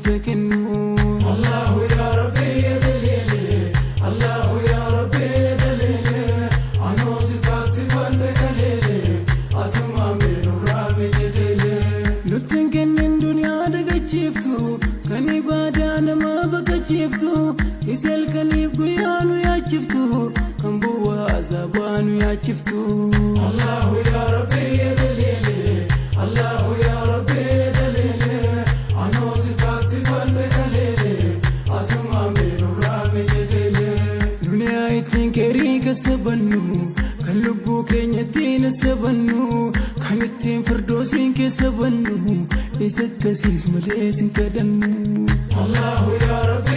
nutti kennu. Allahu ya Rabbi ya daliili, Allahu ya Rabbi ya daliili, anoo si taasifadhe kaleele, atuma mee nurraa mijeteele. Nutti hin kennin duniyaa dagachiiftu, kan ibaadaa nama baqachiiftu, isa halkaniif guyyaa nu yaachiftu, kan bu'aa azaabaa nu yaachiftu. Allahu ya Rabbi ya daliili, Allahu ya Rabbi ya daliili, anoo si taasifadhe kaleele, atuma mee nurraa mijeteele. Duniyaa ittiin keerii kasabannu, kan lubbuu keenya ittiin sabannu, kan ittiin firdoosiin keessa bannu, isa akkasiis malee sin kadhannu. Allahu ya Rabbi.